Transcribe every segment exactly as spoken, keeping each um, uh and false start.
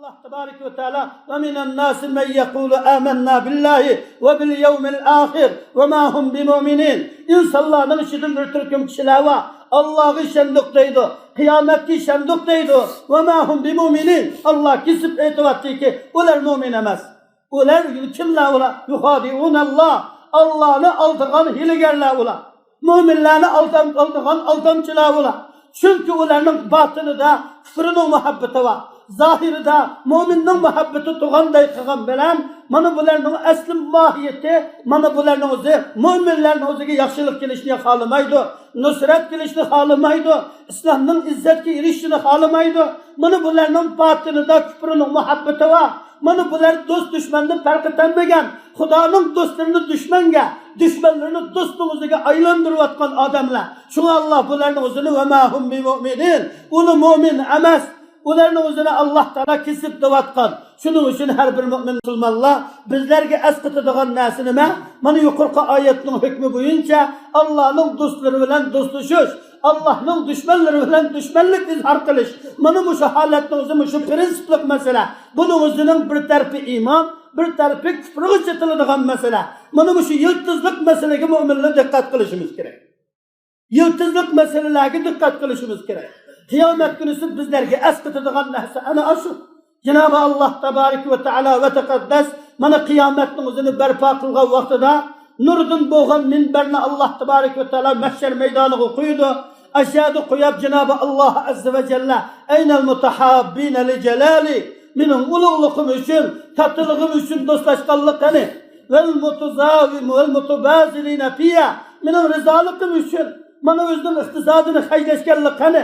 ئاللاھ تەبارەك ۋە تائالا، «ومن الناس من يقول آمنا بالله وباليوم الآخر وما هم بمؤمنين.» ئىنسانلارنىڭ ئىچىدىن بىر تۈركۈم كىشىلەر بار، ئاللاھقا ئىشەندۇق دەيدۇ، قىيامەتكە ئىشەندۇق دەيدۇ، «وما هم بمؤمنين.» ئاللاھ كېسىپ ئېيتىۋاتىدۇكى، ئۇلار مۆمىن ئەمەس. ئۇلار كىملەر ئۇلار؟ «يخادعون الله.» ئاللاھنى ئالدىغان ھىيلىگەرلەر ئۇلار. مۆمىنلەرنى ئالدام-، ئالدىغان ئالدامچىلار ئۇلار. چۈنكى ئۇلارنىڭ باتىنىدا كۇفرىنىڭ مۇھەببىتى بار. زاھىرىدا مۆمىننىڭ مۇھەببىتى تۇغاندەك قىلغان بىلەن، مانا بۇلارنىڭ ئەسلى ماھىيىتى، مانا بۇلارنىڭ ئۆزى مۆمىنلەرنىڭ ئۆزىگە ياخشىلىق كېلىشىنى خالىمايدۇ، نۇسرەت كېلىشىنى خالىمايدۇ، ئىسلامنىڭ ئىززەتكە ئېرىشىشىنى خالىمايدۇ. مانا بۇلارنىڭ باتىنىدا كۇفرىنىڭ مۇھەببىتى بار. مانا بۇلار دوست دۈشمەندىن پەرق ئېتەلمىگەن، خۇدانىڭ دوستلىرىنى دۈشمەنگە، دۈشمەنلىرىنى دوستنىڭ ئۆزىگە ئايلاندۇرۇۋاتقان ئادەملەر. شۇڭا ئاللاھ بۇلارنىڭ ئۆزىنى «وما هم بمؤمنين»، ئۇلار مۆمىن ئەمەس. ئۇلارنىڭ ئۆزىنى ئاللاھ تائالا كېسىپ دەۋاتقان. شۇنىڭ ئۈچۈن ھەر بىر مۆمىن مۇسۇلمانلار بىزلەرگە ئەسقىتىدىغان نەرسە نېمە؟ مانا يۇقىرىقى ئايەتنىڭ ھۆكمى بويىچە ئاللاھنىڭ دوستلىرى بىلەن دوستلىشىش، ئاللاھنىڭ دۈشمەنلىرى بىلەن دۈشمەنلىك ئىزھار قىلىش. مانا مۇشۇ ھالەتنىڭ ئۆزى مۇشۇ پىرىنسىپلىق مەسىلە. بۇنىڭ ئۆزىنىڭ بىر تەرىپى ئىمان، بىر تەرىپى كۇفرغا چېتىلىدىغان مەسىلە. مانا مۇشۇ يىلتىزلىق مەسىلىگە مۆمىنلەر دىققەت قىلىشىمىز كېرەك. يىلتىزلىق مەسىلىلەرگە دىققەت قىلىشىمىز كېرەك. قىيامەت كۈنىسى بىزلەرگە ئەسقىتىدىغان نەرسە ئەنە ئاشۇ. جانابى ئاللاھ تەبارەك ۋە تائالا ۋە تەقەددەس مانا قىيامەتنىڭ ئۆزىنى بەرپا قىلغان ۋاقتىدا نۇردىن بولغان مىنبەرنى ئاللاھ تەبارەك ۋە تائالا مەھشەر مەيدانىغا قويىدۇ. ئەشەدە قويۇپ جانابى ئاللاھ ئەززە ۋە جەللە، «أين المتحابين لجلالي؟» مېنىڭ ئۇلۇغلۇقۇم ئۈچۈن، كاتتىلىقىم ئۈچۈن دوستلاشقانلىق قېنى؟ «والمتزاوم والمتباذلين فيا»، مېنىڭ رىزالىقىم ئۈچۈن مانا ئۆزىنىڭ ئىقتىسادىنى خەجلەشكەنلىك قېنى؟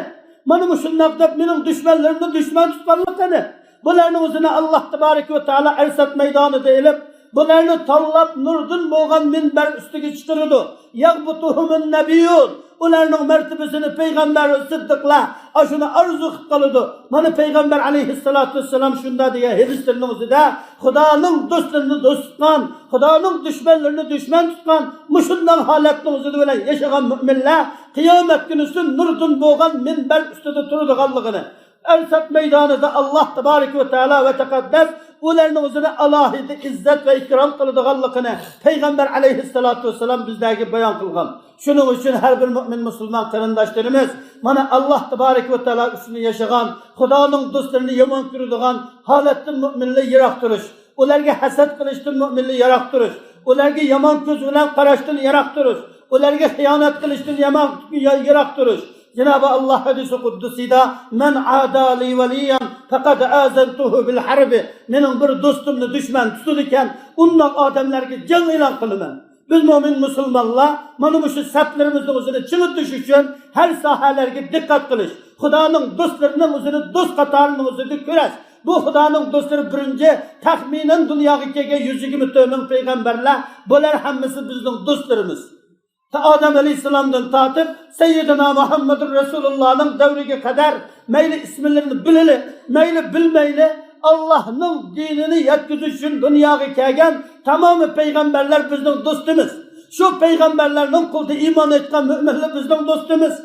مانا مۇشۇنداق دەپ مېنىڭ دۈشمەنلىرىمنى دۈشمەن تۇتقانلىق قېنى؟ بۇلارنىڭ ئۆزىنى ئاللاھ تەبارەك ۋە تائالا ئەرسات مەيدانىدا ئېلىپ، بۇلارنى تاللاپ نۇردىن بولغان مىنبەر ئۈستىگە چىقىرىدۇ. «يغبطهم النبيون»، ئۇلارنىڭ مەرتىۋىسىنى پەيغەمبەر، سىددىقلار ئاشۇنى ئارزۇ قىلىپ قالىدۇ. مانا پەيغەمبەر ئەلەيھىسسالاتۇ ۋەسسالام شۇنداق دېگەن ھەدىسلىرىنىڭ ئۆزىدە، خۇدانىڭ دوستلىرىنى دوست تۇتقان، خۇدانىڭ دۈشمەنلىرىنى دۈشمەن تۇتقان مۇشۇنداق ھالەتنىڭ ئۆزى بىلەن ياشىغان مۆمىنلەر قىيامەت كۈنىسى نۇردىن بولغان مىنبەر ئۈستىدە تۇرىدىغانلىقىنى، ئەرسات مەيدانىدا ئاللاھ تەبارەك ۋە تائالا ۋە تەقەددەس ئۇلارنىڭ ئۆزىنى ئالاھىدە ئىززەت ۋە ئىكرام قىلىدىغانلىقىنى پەيغەمبەر ئەلەيھىسسالاتۇ ۋەسسالام بىزلەرگە بايان قىلغان. شۇنىڭ ئۈچۈن ھەر بىر مۆمىن مۇسۇلمان قېرىنداشلىرىمىز، مانا، ئاللاھ تەبارەك ۋە تائالا ئۈچۈن ياشىغان، خۇدانىڭ دوستلىرىنى يامان كۆرىدىغان ھالەتتىن مۆمىنلەر يىراق تۇرۇش، ئۇلارغا ھەسەت قىلىشتىن مۆمىنلەر يىراق تۇرۇش، ئۇلارغا يامان كۆز بىلەن قاراشتىن يىراق تۇرۇش، ئۇلارغا خىيانەت قىلىشتىن يامان، يىراق تۇرۇش. جانابى ئاللاھ ھەدىسى قۇددۇسىدا، «من عادى لي وليا فقد آذنته بالحرب.» مېنىڭ بىر دوستۇمنى دۈشمەن تۇتىدىكەن، ئۇنداق ئادەملەرگە جەڭ ئېلان قىلىمەن. بىز مۆمىن مۇسۇلمانلار مانا مۇشۇ سەپلىرىمىزنىڭ ئۆزىنى چىڭىتىش ئۈچۈن ھەر ساھەلەرگە دىققەت قىلىش، خۇدانىڭ دوستلىرىنىڭ ئۆزىنى دوست قاتارىنىڭ ئۆزىدە كۆرۈش. بۇ خۇدانىڭ دوستلىرى بىرىنچى، تەخمىنەن دۇنياغا كەلگەن يۈز يىگىرمە تۆت مىڭ پەيغەمبەرلەر، بۇلار ھەممىسى بىزنىڭ دوستلىرىمىز. ئادەم ئەلەيھىسسالامدىن تارتىپ سەييىدىنا مۇھەممەدۇر رەسۇلۇللاھنىڭ دەۋرىگە قەدەر مەيلى ئىسىملىرىنى بىلىلى، مەيلى بىلمەيلى، ئاللاھنىڭ دىنىنى يەتكۈزۈش ئۈچۈن دۇنياغا كەلگەن تامامى پەيغەمبەرلەر بىزنىڭ دوستىمىز. شۇ پەيغەمبەرلەرنىڭ قولىدا ئىمان ئېيتقان مۆمىنلەر بىزنىڭ دوستىمىز.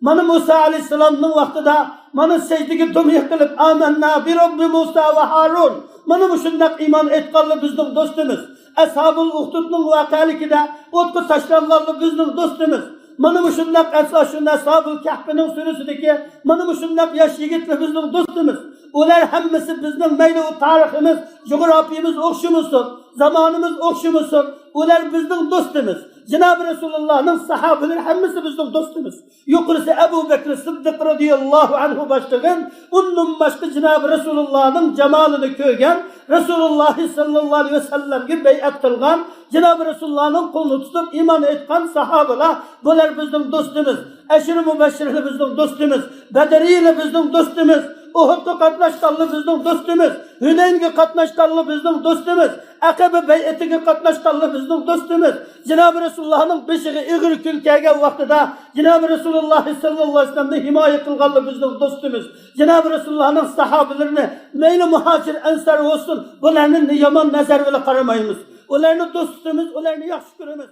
مانا مۇسا ئەلەيھىسسالامنىڭ ۋاقتىدا مانا سەجدىگە دۇم يىقىلىپ، «آمەننا بىرەببى مۇسا ۋە ھارۇن.» مانا مۇشۇنداق ئىمان ئېيتقانلار بىزنىڭ دوستىمىز. ئەسھابۇل ئۇخدۇدنىڭ ۋەقەلىكىدە ئوتقا تاشلانغانلار بىزنىڭ دوستىمىز. مانا مۇشۇنداق ئەسا-، شۇ ئەسھابۇل كەھپىنىڭ سۈرىسىدىكى مانا مۇشۇنداق ياش يىگىتلەر بىزنىڭ دوستىمىز. ئۇلار ھەممىسى بىزنىڭ، مەيلى ئۇ تارىخىمىز، جۇغراپىيىمىز ئوخشىمىسۇن، زامانىمىز ئوخشىمىسۇن، ئۇلار بىزنىڭ دوستىمىز. جانابى رەسۇلۇللاھنىڭ ساھابىلىرى ھەممىسى بىزنىڭ دوستىمىز. يۇقىرىسى ئەبۇ بەكرى سىددىق رەزىياللاھۇ ئەنھۇ باشلىغان، ئۇندىن باشقا جانابى رەسۇلۇللاھنىڭ جامالىنى كۆرگەن، رەسۇلۇللاھ ساللاللاھۇ ئەلەيھى ۋەسەللەمگە بەيئەت قىلغان، جانابى رەسۇلۇللاھنىڭ قولىنى تۇتۇپ ئىمان ئېيتقان ساھابىلار، بۇلار بىزنىڭ دوستىمىز. ئەشرە مۇبەششىرلەر بىزنىڭ دوستىمىز. بەدرىيلەر بىزنىڭ دوستىمىز. ئۇھۇدقا قاتناشقانلار بىزنىڭ دوستىمىز. ھۈنەينگە قاتناشقانلار بىزنىڭ دوستىمىز. ئەقەبە بەيئىتىگە قاتناشقانلار بىزنىڭ دوستىمىز. جانابى رەسۇلۇللاھنىڭ بېشىغا ئېغىر كۈن كەلگەن ۋاقتىدا، جانابى رەسۇلۇللاھ ساللاللاھۇ ئەلەيھى ۋەسەللەمنى ھىمايە قىلغانلار بىزنىڭ دوستىمىز. جانابى رەسۇلۇللاھنىڭ ساھابىلىرىنى، مەيلى مۇھاجىر، ئەنسار بولسۇن، بۇلارنى يامان نەزەر بىلەن قارىمايمىز. ئۇلارنى دوست تۇتىمىز، ئۇلارنى ياخشى كۆرىمىز.